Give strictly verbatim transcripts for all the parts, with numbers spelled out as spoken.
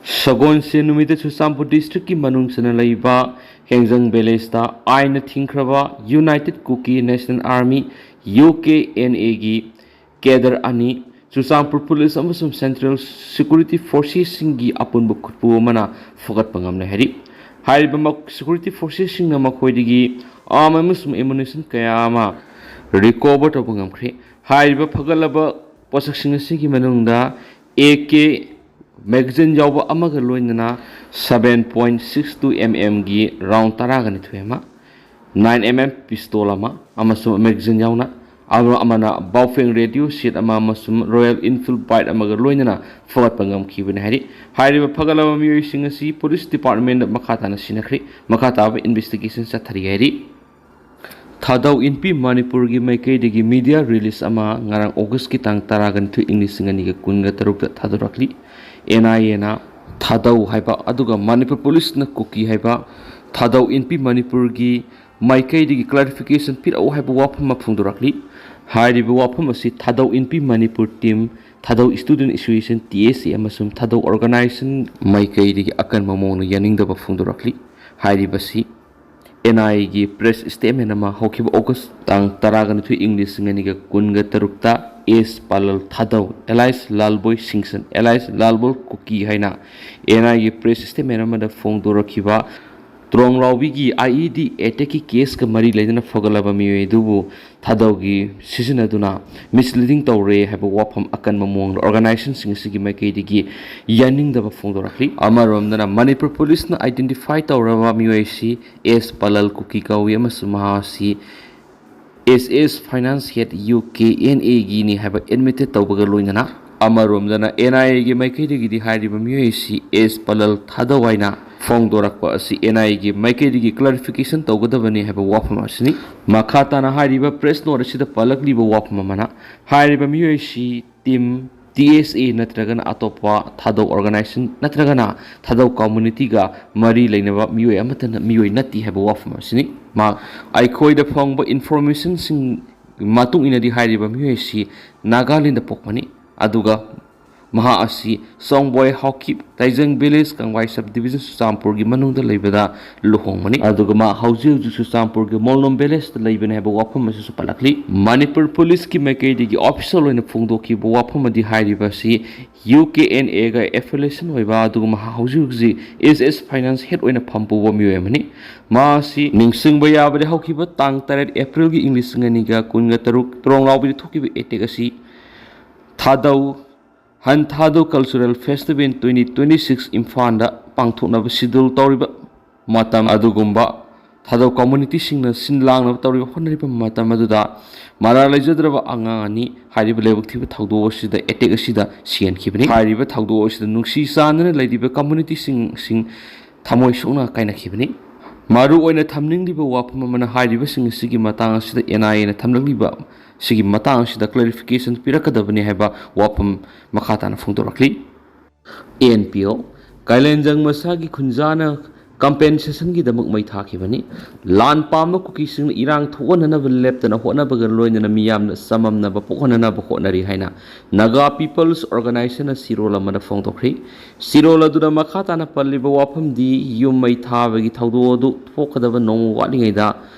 ꯁꯒꯣꯜꯁꯦꯟ ꯅꯨꯃꯤꯠꯇ ꯆꯨꯔꯆꯥꯟꯄꯨꯔ ꯗꯤꯁꯇ꯭ꯔꯤꯛꯀꯤ ꯃꯅꯨꯡ ꯆꯟꯅ ꯂꯩꯕ ꯍꯦꯡꯖꯪ ꯚꯤꯂꯦꯖꯇ ꯑꯥꯏꯟꯅ ꯊꯤꯡꯈ꯭ꯔꯕ United Kuki National Army, U K N A ꯒꯤ ꯀꯦꯗꯔ ꯑꯅꯤ ꯆꯨꯔꯆꯥꯟꯄꯨꯔ ꯄꯨꯂꯤꯁ ꯑꯃꯁꯨꯡ ꯁꯦꯟꯇ꯭ꯔꯦꯜ ꯁꯦꯀ꯭ꯌꯨꯔꯤꯇꯤ ꯐꯣꯔꯁꯦꯁꯁꯤꯡꯒꯤ ꯑꯄꯨꯟꯕ ꯈꯨꯠꯄꯨ ꯑꯃꯅ ꯐꯒꯠꯄ ꯉꯝꯂꯦ ꯍꯥꯏꯔꯤ꯫ ꯍꯥꯏꯔꯤꯕ ꯃꯛ-, ꯁꯦꯀ꯭ꯌꯨꯔꯤꯇꯤ ꯐꯣꯔꯁꯦꯁꯁꯤꯡꯅ ꯃꯈꯣꯏꯗꯒꯤ ꯑꯥꯔꯝ ꯑꯃꯁꯨꯡ ꯑꯦꯃꯨꯅꯤꯁꯟ ꯀꯌꯥ ꯑꯃ ꯔꯤꯀꯣꯚꯔ ꯇꯧꯕ ꯉꯝꯈ꯭ꯔꯦ꯫ ꯍꯥꯏꯔꯤꯕ ꯐꯒꯠꯂꯕ ꯄꯣꯠꯁꯛꯁꯤꯡ ꯑꯁꯤꯒꯤ ꯃꯅꯨꯡꯗ A K ꯃꯦꯒꯥꯖꯤꯟ ꯌꯥꯎꯕ ꯑꯃꯒ ꯂꯣꯏꯅꯅ seven point six two M M ꯒꯤ ꯔꯥꯎꯟ ꯇꯔꯥꯒ ꯅꯤꯊꯣꯏ ꯑꯃ, nine M M ꯄꯤꯁꯇꯣꯜ ꯑꯃ ꯑꯃꯁꯨꯡ ꯃꯦꯒꯥꯖꯤꯟ ꯌꯥꯎꯅ ꯑꯃ-, ꯑꯃꯅ ꯕꯥꯎꯐꯦꯡ ꯔꯦꯗꯤꯑꯣ ꯁꯦꯠ ꯑꯃ ꯑꯃꯁꯨꯡ ꯔꯣꯌꯦꯜ ꯏꯟꯐꯤꯜꯗ ꯕꯥꯏꯛ ꯑꯃꯒ ꯂꯣꯏꯅꯅ ꯐꯒꯠꯄ ꯉꯝꯈꯤꯕꯅꯤ ꯍꯥꯏꯔꯤ꯫ ꯍꯥꯏꯔꯤꯕ ꯐꯒꯠꯂꯕ ꯃꯤꯑꯣꯏꯁꯤꯡ ꯑꯁꯤ ꯄꯨꯂꯤꯁ ꯗꯤꯄꯥꯔꯠꯃꯦꯟꯗ ꯃꯈꯥ ꯇꯥꯅ ꯁꯤꯟꯅꯈ꯭ꯔꯤ꯫ ꯃꯈꯥ ꯇꯥꯕ ꯏꯟꯚꯦꯁꯇꯤꯒꯦꯁꯟ ꯆꯠꯊꯔꯤ ꯍꯥꯏꯔꯤ꯫ ꯊꯥꯗꯧ ꯏꯟꯄꯤ ꯃꯅꯤꯄꯨꯔꯒꯤ ꯃꯥꯏꯀꯩꯗꯒꯤ ꯃꯤꯗꯤꯌꯥ ꯔꯤꯂꯤꯁ ꯑꯃ ꯉꯔꯥꯡ ꯑꯣꯒꯁꯀꯤ ꯇꯥꯡ ꯇꯔꯥꯒ ꯅꯤꯊꯣꯏ, ꯏꯪ ꯂꯤꯁꯤꯡ ꯑꯅꯤꯒ ꯀꯨꯟꯒ ꯇꯔꯨꯛꯇ ꯊꯥꯗꯣꯔꯛꯂꯤ꯫ N I A ꯅ ꯊꯥꯗꯧ ꯍꯥꯏꯕ ꯑꯗꯨꯒ ꯃꯅꯤꯄꯨꯔ ꯄꯨꯂꯤꯁꯅ ꯀꯨꯀꯤ ꯍꯥꯏꯕ ꯊꯥꯗꯧ ꯏꯟꯄꯤ ꯃꯅꯤꯄꯨꯔꯒꯤ ꯃꯥꯏꯀꯩꯗꯒꯤ ꯀ꯭ꯂꯥꯔꯤꯐꯤꯀꯦꯁꯟ ꯄꯤꯔꯛꯎ ꯍꯥꯏꯕ ꯋꯥꯐꯝ ꯑꯃ ꯐꯣꯡꯗꯣꯔꯛꯂꯤ꯫ ꯍꯥꯏꯔꯤꯕ ꯋꯥꯐꯝ ꯑꯁꯤ Thadou Inpi Manipur team, Thadou student association, T S A, ꯑꯃꯁꯨꯡ ꯊꯥꯗꯧ ꯑꯣꯔꯒꯅꯥꯏꯖꯦꯁꯟ ꯃꯥꯏꯀꯩꯗꯒꯤ ꯑꯀꯟꯕ ꯃꯑꯣꯡꯗ ꯌꯥꯅꯤꯡꯗꯕ ꯐꯣꯡꯗꯣꯔꯛꯂꯤ꯫ ꯍꯥꯏꯔꯤꯕꯁꯤ N I A ꯒꯤ ꯄ꯭ꯔꯦꯁ ꯁ꯭ꯇꯦꯠꯃꯦꯟ ꯑꯃ ꯍꯧꯈꯤꯕ ꯑꯣꯒꯁ ꯇꯥꯡ ꯇꯔꯥꯒ ꯅꯤꯊꯣꯏ, ꯏꯪ ꯂꯤꯁꯤꯡ ꯑꯅꯤꯒ ꯀꯨꯟꯒ ꯇꯔꯨꯛꯇ ꯑꯦꯁ ꯄꯥꯂꯜ ꯊꯥꯗꯧ, alias ꯂꯥꯜꯕꯣꯏ ꯁꯤꯡꯁꯟ, alias ꯂꯥꯜꯕꯣꯜ ꯀꯨꯀꯤ ꯍꯥꯏꯅ N I A ꯒꯤ ꯄ꯭ꯔꯦꯁ ꯁ꯭ꯇꯦꯠꯃꯦꯟ ꯑꯃꯗ ꯐꯣꯡꯗꯣꯔꯛꯈꯤꯕ ꯇ꯭ꯔꯣꯡꯂꯥꯎꯕꯤꯒꯤ I E D ꯑꯦꯇꯦꯛꯀꯤ ꯀꯦꯁꯀ ꯃꯔꯤ ꯂꯩꯅꯅ ꯐꯒꯠꯂꯕ ꯃꯤꯑꯣꯏ ꯑꯗꯨꯕꯨ ꯊꯥꯗꯧꯒꯤ ꯁꯤꯖꯤꯟꯅꯗꯨꯅ ꯃꯤꯁꯂꯤꯗꯤꯡ ꯇꯧꯔꯦ ꯍꯥꯏꯕ ꯋꯥꯐꯝ ꯑꯀꯟꯕ ꯃꯑꯣꯡꯗ ꯑꯣꯔꯒꯅꯥꯏꯖꯦꯁꯟꯁꯤꯡ ꯑꯁꯤꯒꯤ ꯃꯥꯏꯀꯩꯗꯒꯤ ꯌꯥꯅꯤꯡꯗꯕ ꯐꯣꯡꯗꯣꯔꯛꯂꯤ꯫ ꯑꯃꯔꯣꯝꯗꯅ ꯃꯅꯤꯄꯨꯔ ꯄꯨꯂꯤꯁꯅ ꯑꯥꯏꯗꯦꯟꯇꯤꯐꯥꯏ ꯇꯧꯔꯕ ꯃꯤꯑꯣꯏ ꯑꯁꯤ ꯑꯦꯁ ꯄꯥꯂꯜ ꯀꯨꯀꯤ ꯀꯧꯏ ꯑꯃꯁꯨꯡ ꯃꯍꯥꯛ ꯑꯁꯤ S S Finance Head U K N A Guinea ꯍꯥꯏꯕ ꯑꯦꯗꯃꯤꯇꯦꯠ ꯇꯧꯕꯒ ꯂꯣꯏꯅꯅ, ꯑꯃꯔꯣꯝꯗꯅ N I A ꯒꯤ ꯃꯥꯏꯀꯩꯗꯒꯤꯗꯤ ꯍꯥꯏꯔꯤꯕ ꯃꯤꯑꯣꯏ ꯑꯁꯤ ꯑꯦꯁ ꯄꯥꯂꯜ ꯊꯥꯗꯧ ꯍꯥꯏꯅ ꯐꯣꯡꯗꯣꯔꯛꯄ ꯑꯁꯤ N I A ꯒꯤ ꯃꯥꯏꯀꯩꯗꯒꯤ ꯀ꯭ꯂꯥꯔꯤꯐꯤꯀꯦꯁꯟ ꯇꯧꯒꯗꯕꯅꯤ ꯍꯥꯏꯕ ꯋꯥꯐꯝ ꯑꯁꯤꯅꯤ꯫ ꯃꯈꯥ ꯇꯥꯅ ꯍꯥꯏꯔꯤꯕ ꯄ꯭ꯔꯦꯁ ꯅꯣꯠ ꯑꯁꯤꯗ ꯄꯜꯂꯛꯂꯤꯕ ꯋꯥꯐꯝ ꯑꯃꯅ, ꯍꯥꯏꯔꯤꯕ ꯃꯤꯑꯣꯏ ꯑꯁꯤ ꯇꯤꯝ T S A ꯅꯠꯇ꯭ꯔꯒꯅ ꯑꯇꯣꯞꯄ ꯊꯥꯗꯧ ꯑꯣꯔꯒꯅꯥꯏꯖꯦꯁꯟ ꯅꯠꯇ꯭ꯔꯒꯅ ꯊꯥꯗꯧ ꯀꯝꯃꯨꯅꯤꯇꯤꯒ ꯃꯔꯤ ꯂꯩꯅꯕ ꯃꯤꯑꯣꯏ ꯑꯃꯠꯇꯅ, ꯃꯤꯑꯣꯏ ꯅꯠꯇꯦ ꯍꯥꯏꯕ ꯋꯥꯐꯝ ꯑꯁꯤꯅꯤ꯫ ꯃꯍꯥꯛ ꯑꯩꯈꯣꯏꯗ ꯐꯪꯕ ꯏꯟꯐꯣꯔꯃꯦꯁꯟꯁꯤꯡ ꯃꯇꯨꯡ ꯏꯟꯅꯗꯤ ꯍꯥꯏꯔꯤꯕ ꯃꯤꯑꯣꯏ ꯑꯁꯤ ꯅꯥꯒꯥꯂꯦꯟꯗ ꯄꯣꯛꯄꯅꯤ, ꯑꯗꯨꯒ ꯃꯍꯥꯛ ꯑꯁꯤ ꯁꯣꯡꯕꯣꯏ ꯍꯥꯎꯀꯤꯞ ꯇꯥꯏꯖꯪ ꯚꯤꯂꯦꯖ, ꯀꯪꯕꯥꯏ ꯁꯕ ꯗꯤꯕꯤꯖꯟ, ꯆꯨꯔꯆꯥꯟꯄꯨꯔꯒꯤ ꯃꯅꯨꯡꯗ ꯂꯩꯕꯗ ꯂꯨꯍꯣꯡꯕꯅꯤ꯫ ꯑꯗꯨꯒ ꯃꯥ ꯍꯧꯖꯤꯛ ꯍꯧꯖꯤꯛ ꯆꯨꯔꯆꯥꯟꯄꯨꯔꯒꯤ ꯃꯣꯜꯅꯣꯝ ꯚꯤꯂꯦꯖꯇ ꯂꯩꯕꯅꯤ ꯍꯥꯏꯕ ꯋꯥꯐꯝ ꯑꯁꯤꯁꯨ ꯄꯜꯂꯛꯂꯤ꯫ ꯃꯅꯤꯄꯨꯔ ꯄꯨꯂꯤꯁꯀꯤ ꯃꯥꯏꯀꯩꯗꯒꯤ ꯑꯣꯐꯤꯁꯤꯌꯦꯜ ꯑꯣꯏꯅ ꯐꯣꯡꯗꯣꯛꯈꯤꯕ ꯋꯥꯐꯝ ꯑꯗꯤ ꯍꯥꯏꯔꯤꯕ ꯑꯁꯤ ꯌꯨ ꯀꯦ ꯑꯦꯟ ꯑꯦꯒ ꯑꯦꯐꯤꯂꯤꯌꯦꯁꯟ ꯑꯣꯏꯕ, ꯑꯗꯨꯒ ꯃꯍꯥꯛ ꯍꯧꯖꯤꯛ ꯍꯧꯖꯤꯛ ꯑꯦꯁ ꯑꯦꯁ ꯐꯥꯏꯅꯥꯟꯁ ꯍꯦꯗ ꯑꯣꯏꯅ ꯐꯝ ꯄꯨꯕ ꯃꯤꯑꯣꯏ ꯑꯃꯅꯤ꯫ ꯃꯥ ꯑꯁꯤ ꯅꯤꯡꯁꯤꯡꯕ ꯌꯥꯕꯗꯤ ꯍꯧꯈꯤꯕ ꯇꯥꯡ ꯇꯔꯦꯠ ꯑꯦꯄ꯭ꯔꯤꯜꯒꯤ ꯏꯪ ꯂꯤꯁꯤꯡ ꯑꯅꯤꯒ ꯀꯨꯟꯒ ꯇꯔꯨꯛ ꯇ꯭ꯔꯣꯡꯂꯥꯎꯕꯤꯗ ꯊꯣꯛꯈꯤꯕ ꯑꯦꯇꯦꯛ ꯑꯁꯤ Thadou Hun Thadou cultural festival twenty twenty six ꯏꯝꯐꯥꯜꯗ ꯄꯥꯡꯊꯣꯛꯅꯕ ꯁꯤꯗꯨꯜ ꯇꯧꯔꯤꯕ ꯃꯇꯝ ꯑꯗꯨꯒꯨꯝꯕ ꯊꯥꯗꯧ ꯀꯝꯃꯨꯅꯤꯇꯤꯁꯤꯡꯅ ꯁꯤꯟ ꯂꯥꯡꯅꯕ ꯇꯧꯔꯤꯕ ꯍꯣꯠꯅꯔꯤꯕ ꯃꯇꯝ ꯑꯗꯨꯗ ꯃꯔꯥꯜ ꯂꯩꯖꯗ꯭ꯔꯕ ꯑꯉꯥꯡ ꯑꯅꯤ ꯍꯥꯏꯔꯤꯕ ꯂꯥꯏꯕꯛ ꯊꯤꯕ ꯊꯧꯗꯣꯛ ꯑꯁꯤꯗ ꯑꯦꯇꯦꯛ ꯑꯁꯤꯗ ꯁꯤꯍꯟꯈꯤꯕꯅꯤ꯫ ꯍꯥꯏꯔꯤꯕ ꯊꯧꯗꯣꯛ ꯑꯁꯤꯗ ꯅꯨꯡꯁꯤ ꯆꯥꯟꯅꯅ ꯂꯩꯔꯤꯕ ꯀꯝꯃꯨꯅꯤꯇꯤꯁꯤꯡ ꯊꯃꯣꯏ ꯁꯣꯛꯅ ꯀꯥꯏꯅꯈꯤꯕꯅꯤ꯫ ꯃꯔꯨ ꯑꯣꯏꯅ ꯊꯝꯅꯤꯡꯂꯤꯕ ꯋꯥꯐꯝ ꯑꯃꯅ ꯍꯥꯏꯔꯤꯕꯁꯤꯡ ꯑꯁꯤꯒꯤ ꯃꯇꯥꯡ ꯑꯁꯤꯗ ꯑꯦꯟ ꯑꯥꯏ ꯑꯦꯅ ꯊꯝꯂꯛꯂꯤꯕ ꯁꯤꯒꯤ ꯃꯇꯥꯡ ꯑꯁꯤꯗ ꯀ꯭ꯂꯦꯔꯤꯐꯤꯀꯦꯁꯟ ꯄꯤꯔꯛꯀꯗꯕꯅꯤ ꯍꯥꯏꯕ ꯋꯥꯐꯝ ꯃꯈꯥ ꯇꯥꯅ ꯐꯣꯡꯗꯣꯔꯛꯂꯤ꯫ ꯑꯦꯟ ꯄꯤ ꯑꯣ ꯀꯥꯏꯂꯦꯟꯖꯪ ꯃꯁꯥꯒꯤ ꯈꯨꯟꯖꯥꯅ ꯀꯝꯄꯦꯟꯁꯦꯁꯟꯒꯤꯗꯃꯛ ꯃꯩ ꯊꯥꯈꯤꯕꯅꯤ꯫ ꯂꯥꯟ ꯄꯥꯝꯕ ꯀꯨꯀꯤꯁꯤꯡꯅ ꯏꯔꯥꯡ ꯊꯣꯛꯍꯟꯅꯅꯕ ꯂꯦꯞꯇꯅ ꯍꯣꯠꯅꯕꯒ ꯂꯣꯏꯅꯅ ꯃꯤꯌꯥꯝꯅ ꯆꯃꯝꯅꯕ ꯄꯣꯛꯍꯟꯅꯅꯕ ꯍꯣꯠꯅꯔꯤ ꯍꯥꯏꯅ ꯅꯥꯒꯥ ꯄꯤꯄꯜꯁ ꯑꯣꯔꯒꯅꯥꯏꯖꯦꯁꯟꯅ ꯆꯦꯔꯣꯜ ꯑꯃꯗ ꯐꯣꯡꯗꯣꯛꯈ꯭ꯔꯤ꯫ ꯆꯦꯔꯣꯜ ꯑꯗꯨꯗ ꯃꯈꯥ ꯇꯥꯅ ꯄꯜꯂꯤꯕ ꯋꯥꯐꯝꯗꯤ ꯌꯨꯝ ꯃꯩ ꯊꯥꯕꯒꯤ ꯊꯧꯗꯣꯛ ꯑꯗꯨ ꯊꯣꯛꯀꯗꯕ ꯅꯣꯡꯃ ꯋꯥꯠꯂꯤꯉꯩꯗ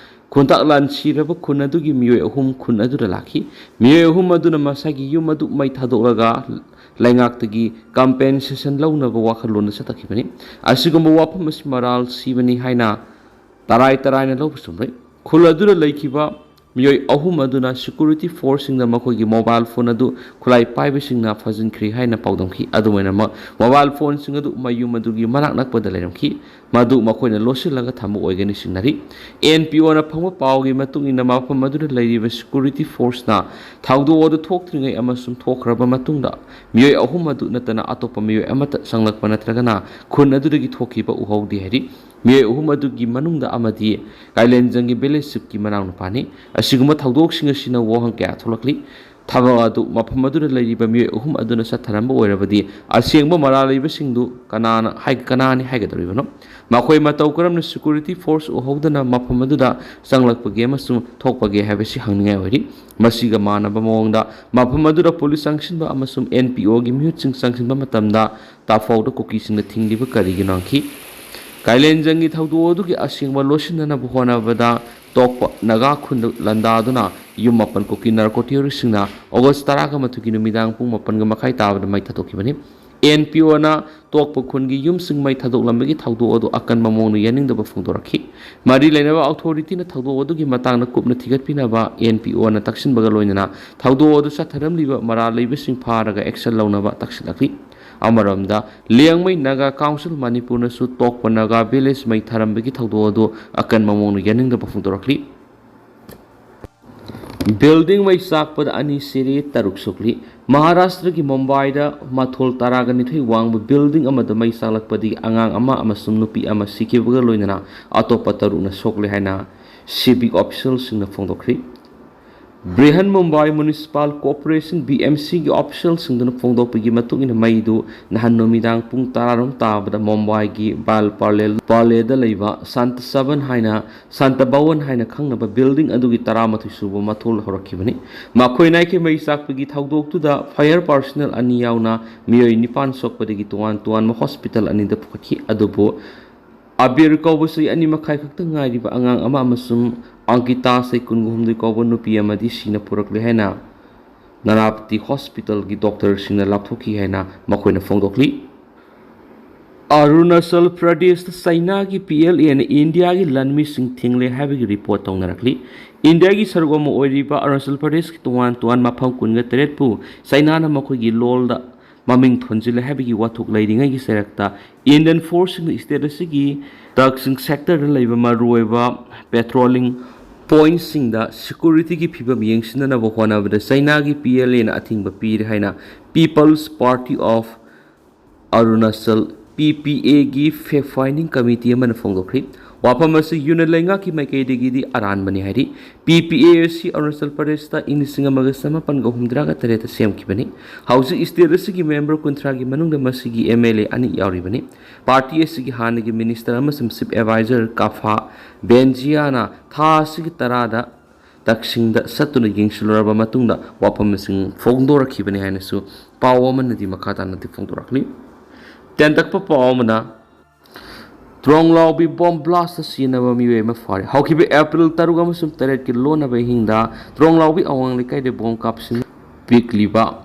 ꯈꯣꯡꯇꯥꯛ ꯂꯥꯟꯁꯤꯔꯕ ꯈꯨꯟ ꯑꯗꯨꯒꯤ ꯃꯤꯑꯣꯏ ꯑꯍꯨꯝ ꯈꯨꯟ ꯑꯗꯨꯗ ꯂꯥꯛꯈꯤ꯫ ꯃꯤꯑꯣꯏ ꯑꯍꯨꯝ ꯑꯗꯨꯅ ꯃꯁꯥꯒꯤ ꯌꯨꯝ ꯑꯗꯨ ꯃꯩ ꯊꯥꯗꯣꯛꯂꯒ ꯂꯩꯉꯥꯛꯇꯒꯤ ꯀꯝꯄꯦꯟꯁꯦꯁꯟ ꯂꯧꯅꯕ ꯋꯥꯈꯜꯂꯣꯟꯗ ꯆꯠꯊꯈꯤꯕꯅꯤ꯫ ꯑꯁꯤꯒꯨꯝꯕ ꯋꯥꯐꯝ ꯑꯁꯤ ꯃꯔꯥꯜ ꯁꯤꯕꯅꯤ ꯍꯥꯏꯅ ꯇꯔꯥꯏ ꯇꯔꯥꯏꯅ ꯂꯧꯕ ꯆꯨꯝꯂꯣꯏ꯫ ꯈꯨꯜ ꯑꯗꯨꯗ ꯂꯩꯈꯤꯕ ꯃꯤꯑꯣꯏ ꯑꯍꯨꯝ ꯑꯗꯨꯅ ꯁꯦꯀ꯭ꯌꯨꯔꯤꯇꯤ ꯐꯣꯔꯁꯁꯤꯡꯗ ꯃꯈꯣꯏꯒꯤ ꯃꯣꯕꯥꯏꯜ ꯐꯣꯟ ꯑꯗꯨ ꯈꯨꯠꯂꯥꯏ ꯄꯥꯏꯕꯁꯤꯡꯅ ꯐꯥꯖꯤꯟꯈ꯭ꯔꯦ ꯍꯥꯏꯅ ꯄꯥꯎꯗꯝꯈꯤ꯫ ꯑꯗꯨꯝ ꯑꯣꯏꯅꯃꯛ, ꯃꯣꯕꯥꯏꯜ ꯐꯣꯟꯁꯤꯡ ꯑꯗꯨ ꯃꯌꯨꯝ ꯑꯗꯨꯒꯤ ꯃꯅꯥꯛ ꯅꯛꯄꯗ ꯂꯩꯔꯝꯈꯤ꯫ ꯃꯗꯨ ꯃꯈꯣꯏꯅ ꯂꯣꯠꯁꯤꯜꯂꯒ ꯊꯝꯕ ꯑꯣꯏꯒꯅꯤ ꯆꯤꯡꯅꯔꯤ꯫ ꯑꯦꯟ ꯄꯤ ꯑꯣꯅ ꯐꯪꯕ ꯄꯥꯎꯒꯤ ꯃꯇꯨꯡ ꯏꯟꯅ, ꯃꯐꯝ ꯑꯗꯨꯗ ꯂꯩꯔꯤꯕ ꯁꯦꯀ꯭ꯌꯨꯔꯤꯇꯤ ꯐꯣꯔꯁꯅ ꯊꯧꯗꯣꯛ ꯑꯗꯨ ꯊꯣꯛꯇ꯭ꯔꯤꯉꯩ ꯑꯃꯁꯨꯡ ꯊꯣꯛꯈ꯭ꯔꯕ ꯃꯇꯨꯡꯗ ꯃꯤꯑꯣꯏ ꯑꯍꯨꯝ ꯑꯗꯨ ꯅꯠꯇꯅ ꯑꯇꯣꯞꯄ ꯃꯤꯑꯣꯏ ꯑꯃꯠꯇ ꯆꯪꯂꯛꯄ ꯅꯠꯇ꯭ꯔꯒꯅ ꯈꯨꯟ ꯑꯗꯨꯗꯒꯤ ꯊꯣꯛꯈꯤꯕ ꯎꯍꯧꯗꯦ ꯍꯥꯏꯔꯤ꯫ ꯃꯤꯑꯣꯏ ꯑꯍꯨꯝ ꯑꯗꯨꯒꯤ ꯃꯅꯨꯡꯗ ꯑꯃꯗꯤ ꯀꯥꯏꯂꯦꯟꯖꯪꯒꯤ ꯚꯤꯂꯦꯖ ꯆꯤꯐꯀꯤ ꯃꯅꯥꯎꯅꯨꯄꯥꯅꯤ꯫ ꯑꯁꯤꯒꯨꯝꯕ ꯊꯧꯗꯣꯛꯁꯤꯡ ꯑꯁꯤꯅ ꯋꯥꯍꯪ ꯀꯌꯥ ꯊꯣꯛꯂꯛꯂꯤ꯫ ꯊꯕꯛ ꯑꯗꯨ ꯃꯐꯝ ꯑꯗꯨꯗ ꯂꯩꯔꯤꯕ ꯃꯤꯑꯣꯏ ꯑꯍꯨꯝ ꯑꯗꯨꯅ ꯆꯠꯊꯔꯝꯕ ꯑꯣꯏꯔꯕꯗꯤ, ꯑꯁꯦꯡꯕ ꯃꯔꯥꯜ ꯂꯩꯕꯁꯤꯡꯗꯨ ꯀꯅꯥꯅ ꯍꯥꯏ-, ꯀꯅꯥꯅꯤ ꯍꯥꯏꯒꯗꯧꯔꯤꯕꯅꯣ? ꯃꯈꯣꯏ ꯃꯇꯧ ꯀꯔꯝꯅ security force ꯎꯍꯧꯗꯅ ꯃꯐꯝ ꯑꯗꯨꯗ ꯆꯪꯂꯛꯄꯒꯦ ꯑꯃꯁꯨꯡ ꯊꯣꯛꯄꯒꯦ ꯍꯥꯏꯕꯁꯤ ꯍꯪꯅꯤꯡꯉꯥꯏ ꯑꯣꯏꯔꯤ꯫ ꯃꯁꯤꯒ ꯃꯥꯟꯅꯕ ꯃꯑꯣꯡꯗ ꯃꯐꯝ ꯑꯗꯨꯗ ꯄꯨꯂꯤꯁ ꯆꯪꯁꯤꯟꯕ ꯑꯃꯁꯨꯡ N P O ꯒꯤ ꯃꯤꯍꯨꯠꯁꯤꯡ ꯆꯪꯁꯤꯟꯕ ꯃꯇꯝꯗ ꯇꯥꯐꯥꯎꯗ ꯀꯨꯀꯤꯁꯤꯡꯅ ꯊꯤꯡꯂꯤꯕ ꯀꯔꯤꯒꯤꯅꯣ ꯍꯪꯈꯤ꯫ ꯀꯥꯏꯂꯦꯟꯖꯪꯒꯤ ꯊꯧꯗꯣꯛ ꯑꯗꯨꯒꯤ ꯑꯁꯦꯡꯕ ꯂꯣꯠꯁꯤꯟꯅꯅꯕ ꯍꯣꯠꯅꯕꯗ ꯇꯣꯛꯄ ꯅꯥꯒꯥ ꯈꯨꯟꯗ ꯂꯥꯟꯗꯥꯗꯨꯅ ꯌꯨꯝ ꯃꯥꯄꯟ ꯀꯨꯀꯤ narco terrorist ꯁꯤꯡꯅ August ꯇꯔꯥꯒ ꯃꯥꯊꯣꯏꯒꯤ ꯅꯨꯃꯤꯗꯥꯡ ꯄꯨꯡ ꯃꯥꯄꯟꯒ ꯃꯈꯥꯏ ꯇꯥꯕꯗ ꯃꯩ ꯊꯥꯗꯣꯛꯈꯤꯕꯅꯤ꯫ N P O ꯅ ꯇꯣꯛꯄ ꯈꯨꯟꯒꯤ ꯌꯨꯝꯁꯤꯡ ꯃꯩ ꯊꯥꯗꯣꯛꯂꯝꯕꯒꯤ ꯊꯧꯗꯣꯛ ꯑꯗꯨ ꯑꯀꯟꯕ ꯃꯑꯣꯡꯗ ꯌꯥꯅꯤꯡꯗꯕ ꯐꯣꯡꯗꯣꯔꯛꯈꯤ꯫ ꯃꯔꯤ ꯂꯩꯅꯕ authority ꯅ ꯊꯧꯗꯣꯛ ꯑꯗꯨꯒꯤ ꯃꯇꯥꯡꯗ ꯀꯨꯞꯅ ꯊꯤꯒꯠꯄꯤꯅꯕ N P O ꯅ ꯇꯛꯁꯤꯟꯕꯒ ꯂꯣꯏꯅꯅ ꯊꯧꯗꯣꯛ ꯑꯗꯨ ꯆꯠꯊꯔꯝꯂꯤꯕ ꯃꯔꯥꯜ ꯂꯩꯕꯁꯤꯡ ꯐꯥꯔꯒ action ꯂꯧꯅꯕ ꯇꯛꯁꯤꯜꯂꯛꯂꯤ꯫ ꯑꯃꯔꯣꯝꯗ, ꯂꯤꯌꯥꯡꯃꯩ ꯅꯥꯒꯥ ꯀꯥꯎꯟꯁꯤꯜ ꯃꯅꯤꯄꯨꯔꯅꯁꯨ ꯇꯣꯛꯄ ꯅꯥꯒꯥ village ꯃꯩ ꯊꯥꯔꯝꯕꯒꯤ ꯊꯧꯗꯣꯛ ꯑꯗꯨ ꯑꯀꯟꯕ ꯃꯑꯣꯡꯗ ꯌꯥꯅꯤꯡꯗꯕ ꯐꯣꯡꯗꯣꯔꯛꯂꯤ꯫ Building ꯃꯩ ꯆꯥꯛꯄꯗ ꯑꯅꯤ ꯁꯤꯔꯦ, ꯇꯔꯨꯛ ꯁꯣꯛꯂꯤ꯫ ꯃꯍꯥꯔꯥꯁꯇ꯭ꯔꯒꯤ ꯃꯨꯝꯕꯥꯏꯗ ꯃꯊꯣꯜ ꯇꯔꯥꯒ ꯅꯤꯊꯣꯏ ꯋꯥꯡꯕ building ꯑꯃꯗ ꯃꯩ ꯆꯥꯛꯂꯛꯄꯗꯒꯤ ꯑꯉꯥꯡ ꯑꯃ ꯑꯃꯁꯨꯡ ꯅꯨꯄꯤ ꯑꯃ ꯁꯤꯈꯤꯕꯒ ꯂꯣꯏꯅꯅ ꯑꯇꯣꯞꯄ ꯇꯔꯨꯛꯅ ꯁꯣꯛꯂꯦ ꯍꯥꯏꯅ civic official ꯁꯤꯡꯅ ꯐꯣꯡꯗꯣꯛꯈ꯭ꯔꯤ꯫ Brihan Mumbai Municipal Corporation, B M C ꯒꯤ official ꯁꯤꯡꯗꯨꯅ ꯐꯣꯡꯗꯣꯛꯄꯒꯤ ꯃꯇꯨꯡ ꯏꯟꯅ, ꯃꯩꯗꯨ ꯅꯍꯥꯟ ꯅꯨꯃꯤꯗꯥꯡ ꯄꯨꯡ ꯇꯔꯥꯔꯣꯝ ꯇꯥꯕꯗ ꯃꯨꯝꯕꯥꯏꯒꯤ ꯕꯥꯜ ꯄꯥꯂꯦ-, ꯄꯥꯂꯦꯗ ꯂꯩꯕ ꯁꯥꯟꯇ ꯁꯕꯟ ꯍꯥꯏꯅ, ꯁꯥꯟꯇ ꯚꯋꯟ ꯍꯥꯏꯅ ꯈꯪꯅꯕ building ꯑꯗꯨꯒꯤ ꯇꯔꯥꯃꯥꯊꯣꯏ ꯁꯨꯕ ꯃꯊꯣꯜ ꯍꯧꯔꯛꯈꯤꯕꯅꯤ꯫ ꯃꯈꯣꯏ ꯅꯥꯏꯀꯤ ꯃꯩ ꯆꯥꯛꯄꯒꯤ ꯊꯧꯗꯣꯛꯇꯨꯗ fire personnel ꯑꯅꯤ ꯌꯥꯎꯅ ꯃꯤꯑꯣꯏ ꯅꯤꯄꯥꯟ ꯁꯣꯛꯄꯗꯒꯤ ꯇꯣꯉꯥꯟ ꯇꯣꯉꯥꯟꯕ hospital ꯑꯅꯤꯗ ꯄꯨꯈꯠꯈꯤ꯫ ꯑꯗꯨꯕꯨ ꯑꯕꯤꯔ ꯀꯧꯕ ꯆꯍꯤ ꯑꯅꯤ ꯃꯈꯥꯏ ꯈꯛꯇ ꯉꯥꯏꯔꯤꯕ ꯑꯉꯥꯡ ꯑꯃ ꯑꯃꯁꯨꯡ ꯑꯪꯀꯤꯇꯥ, ꯆꯍꯤ ꯀꯨꯟꯍꯨꯝꯗꯣꯏ ꯀꯧꯕ ꯅꯨꯄꯤ ꯑꯃꯗꯤ ꯁꯤꯅ ꯄꯨꯔꯛꯂꯦ ꯍꯥꯏꯅ ꯅꯥꯅꯥꯄꯇꯤ hospital ꯒꯤ doctor ꯁꯤꯡꯅ ꯂꯥꯞꯊꯣꯛꯈꯤ ꯍꯥꯏꯅ ꯃꯈꯣꯏꯅ ꯐꯣꯡꯗꯣꯛꯂꯤ꯫ ꯑꯔꯨꯅꯥꯆꯜ ꯄ꯭ꯔꯗꯦꯁꯇ ꯆꯩꯅꯥꯒꯤ P L A ꯅ ꯏꯟꯗꯤꯌꯥꯒꯤ ꯂꯥꯟꯃꯤꯁꯤꯡ ꯊꯤꯡꯂꯦ ꯍꯥꯏꯕꯒꯤ report ꯇꯧꯅꯔꯛꯂꯤ꯫ ꯏꯟꯗꯤꯌꯥꯒꯤ ꯁꯔꯨꯛ ꯑꯃ ꯑꯣꯏꯔꯤꯕ ꯑꯔꯨꯅꯥꯆꯜ ꯄ꯭ꯔꯗꯦꯁꯀꯤ ꯇꯣꯉꯥꯟ ꯇꯣꯉꯥꯟꯕ ꯃꯐꯝ ꯀꯨꯟꯒ ꯇꯔꯦꯠꯄꯨ ꯆꯩꯅꯥꯅ ꯃꯈꯣꯏꯒꯤ ꯂꯣꯜꯗ ꯃꯃꯤꯡ ꯊꯣꯟꯖꯤꯜꯂꯦ ꯍꯥꯏꯕꯒꯤ ꯋꯥꯊꯣꯛ ꯂꯩꯔꯤꯉꯩꯒꯤ ꯆꯩꯔꯛꯇ, Indian force ꯁꯤꯡꯅ state ꯑꯁꯤꯒꯤ ꯇꯛꯁꯤꯡ sector ꯗ ꯂꯩꯕ ꯃꯔꯨꯑꯣꯏꯕ patrolling point ꯁꯤꯡꯗ security ꯒꯤ ꯐꯤꯕꯝ ꯌꯦꯡꯁꯤꯟꯅꯅꯕ ꯍꯣꯠꯅꯕꯗ ꯆꯩꯅꯥꯒꯤ P L A ꯅ ꯑꯊꯤꯡꯕ ꯄꯤꯔꯦ ꯍꯥꯏꯅ People's Party of Arunachal, P P A ꯒꯤ fact finding committee ꯑꯃꯅ ꯐꯣꯡꯗꯣꯛꯈ꯭ꯔꯤ꯫ ꯋꯥꯐꯝ ꯑꯁꯤ ꯌꯨꯅꯤꯠ ꯂꯩꯉꯥꯛꯀꯤ ꯃꯥꯏꯀꯩꯗꯒꯤꯗꯤ ꯑꯔꯥꯟꯕꯅꯤ ꯍꯥꯏꯔꯤ꯫ ꯄꯤ ꯄꯤ ꯑꯦ ꯑꯁꯤ ꯑꯔꯨꯅꯥꯆꯜ ꯄ꯭ꯔꯗꯦꯁꯇ ꯏꯪ ꯂꯤꯁꯤꯡ ꯑꯃꯒ ꯆꯃꯥꯄꯟꯒ ꯍꯨꯝꯗ꯭ꯔꯥꯒ ꯇꯔꯦꯠꯇ ꯁꯦꯝꯈꯤꯕꯅꯤ꯫ ꯍꯧꯖꯤꯛ ꯁ꯭ꯇꯦꯠ ꯑꯁꯤꯒꯤ ꯃꯦꯝꯕꯔ ꯀꯨꯟꯊ꯭ꯔꯥꯒꯤ ꯃꯅꯨꯡꯗ ꯃꯁꯤꯒꯤ ꯑꯦꯝ ꯑꯦꯜ ꯑꯦ ꯑꯅꯤ ꯌꯥꯎꯔꯤꯕꯅꯤ꯫ ꯄꯥꯔꯇꯤ ꯑꯁꯤꯒꯤ ꯍꯥꯟꯅꯒꯤ ꯃꯤꯅꯤꯁꯇꯔ ꯑꯃꯁꯨꯡ ꯆꯤꯐ ꯑꯦꯗꯚꯥꯏꯖꯔ ꯀꯥꯐꯥ ꯕꯦꯟꯖꯤꯌꯥꯅ ꯊꯥ ꯑꯁꯤꯒꯤ ꯇꯔꯥꯗ ꯇꯛꯁꯤꯡꯗ ꯆꯠꯇꯨꯅ ꯌꯦꯡꯁꯤꯜꯂꯨꯔꯕ ꯃꯇꯨꯡꯗ ꯋꯥꯐꯝꯁꯤꯡ ꯐꯣꯡꯗꯣꯔꯛꯈꯤꯕꯅꯤ ꯍꯥꯏꯅꯁꯨ ꯄꯥꯎ ꯑꯃꯅꯗꯤ ꯃꯈꯥ ꯇꯥꯅꯗꯤ ꯐꯣꯡꯗꯣꯔꯛꯂꯤ꯫ ꯇꯦꯟꯇꯛꯄ ꯄꯥꯎ ꯑꯃꯅ, ꯇ꯭ꯔꯣꯡꯂꯥꯎꯕꯤ ꯕꯣꯝ ꯕ꯭ꯂꯥꯁꯇ ꯁꯤꯖꯤꯟꯅꯕ ꯃꯤꯑꯣꯏ ꯑꯃ ꯐꯥꯔꯦ꯫ ꯍꯧꯈꯤꯕ ꯑꯦꯄ꯭ꯔꯤꯜ ꯇꯔꯨꯛ ꯑꯃꯁꯨꯡ ꯇꯔꯦꯠꯀꯤ ꯂꯣꯟꯅꯕ ꯑꯍꯤꯡꯗ ꯇ꯭ꯔꯣꯡꯂꯥꯎꯕꯤ ꯑꯋꯥꯡ ꯂꯩꯀꯥꯏꯗ ꯕꯣꯝ ꯀꯥꯞꯁꯤꯟ ꯄꯤꯛꯂꯤꯕ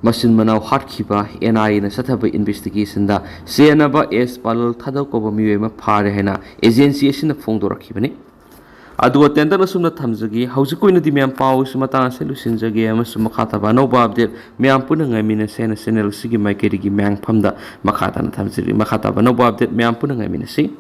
ꯃꯆꯤꯟ ꯃꯅꯥꯎ ꯍꯥꯠꯈꯤꯕ ꯑꯦꯟ ꯑꯥꯏ ꯑꯦꯅ ꯆꯠꯊꯕ ꯏꯟꯚꯦꯁꯇꯤꯒꯦꯁꯟꯗ ꯆꯦꯟꯅꯕ ꯑꯦꯁ ꯄꯥꯂꯜ ꯊꯥꯗꯧ ꯀꯧꯕ ꯃꯤꯑꯣꯏ ꯑꯃ ꯐꯥꯔꯦ ꯍꯥꯏꯅ ꯑꯦꯖꯦꯟꯁꯤ ꯑꯁꯤꯅ ꯐꯣꯡꯗꯣꯔꯛꯈꯤꯕꯅꯤ꯫ ꯑꯗꯨꯒ ꯇꯦꯟꯇꯛꯅ ꯁꯨꯝꯅ ꯊꯝꯖꯒꯦ, ꯍꯧꯖꯤꯛꯀꯤ ꯑꯣꯏꯅꯗꯤ ꯃꯌꯥꯝ ꯄꯥꯎ ꯑꯁꯤ ꯃꯇꯥꯡ ꯑꯁꯤꯗ ꯂꯣꯏꯁꯤꯟꯖꯒꯦ ꯑꯃꯁꯨꯡ ꯃꯈꯥ ꯇꯥꯕ ꯑꯅꯧꯕ ꯑꯞꯗꯦꯠ ꯃꯌꯥꯝ ꯄꯨꯟꯅ ꯉꯥꯏꯃꯤꯟꯅꯁꯦ ꯍꯥꯏꯅ ꯆꯦꯅꯦꯜ ꯑꯁꯤꯒꯤ ꯃꯥꯏꯀꯩꯗꯒꯤ ꯃꯌꯥꯝꯐꯝꯗ ꯃꯈꯥ ꯇꯥꯅ ꯊꯝꯖꯔꯤ꯫ ꯃꯈꯥ ꯇꯥꯕ ꯑꯅꯧꯕ ꯑꯞꯗꯦꯠ ꯃꯌꯥꯝ ꯄꯨꯟꯅ ꯉꯥꯏꯃꯤꯟꯅꯁꯤ꯫